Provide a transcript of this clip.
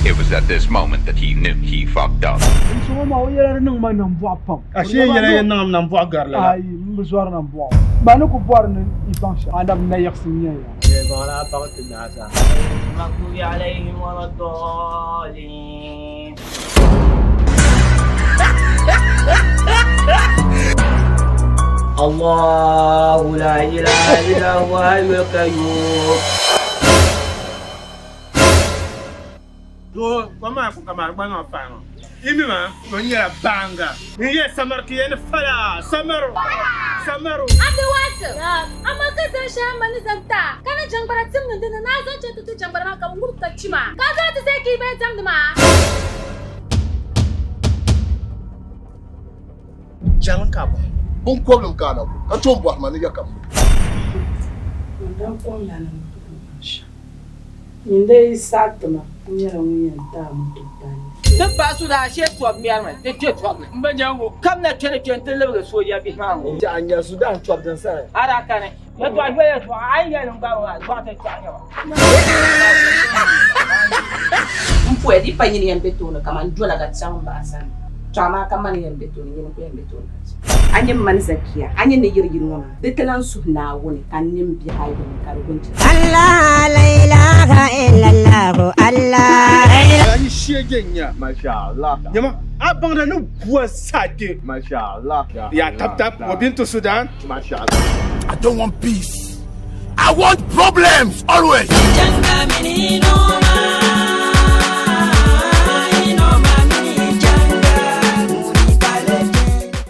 It was at this moment that he knew he fucked up. N maa o yɛla di niŋ ma nambɔɣu pam. Ashee yɛla yɛn niŋmi nambɔɣu gari lala. Ayi, m bi zɔri nambɔɣu. Ba ni ku bɔri ni yi baŋ shɛm, a nam nayiɣisi n-nyɛ ya. الله لا إله إلا هو الحي القيوم Doo, kom maa ku ka maa gba niŋ fahi ŋɔ. Yi mi maa, o nyɛla baanga. N yɛ samari ka yɛli fala, samaru, samaru. Abdulwasir, Amaa ka zaŋ shɛli m ma ni zaŋ ti a, ka ni jɛŋgbara tim niŋ di ni ni a zaŋ chaŋ ti ti jɛŋgbara maa ka bɛ ŋub ka chi maa, ka a zaŋ ti zali ka yi bee diɛmdi maa. Jɛŋ ka bɔ? Binkɔbili n kaana bɔ ka tom bɔhiri ma ni ya ka bɔ? Man daa kɔŋla ni n ti baŋ shɛm. Nyin dee yi saɣi ti ma, n nyɛla ŋun yɛn ti a moto palli. Ti paɣa so daa shee tɔbu ŋmɛrimi ti kpe tɔbu ni. M ba Jango, kam na kpe ni kpe nti libigi sooja bihi maa ŋɔ. Nti a nya Sudan tɔbu din sani. A daa kani. Yɛtɔɣa yoli yɛtɔɣa, a yi yɛli n gbaagi maa, dɔɣite kpɛɣu nyɛ ba. M poya di pa nyini yɛn be tooni kaman dola ka chaŋ m ba a sani, tɔ amaa ka mani yɛn be tooni, nyini n-ku yɛn be tooni ka chaŋ. A nyɛ mani Zakiya, a nyɛ ni yiri yini ŋɔ maa, di ti lan suhi Naawuni ka n nini bihi a yom ka di gun ti. Allah la ilaha illallah Allah. A yi sheege nya. Masha Allah. Nyama a baŋda ni bua sa kpe. Masha Allah. Ya tap tap wa bintu Sudan. Masha Allah. I don't want peace. I want problems always. Janga mini noma.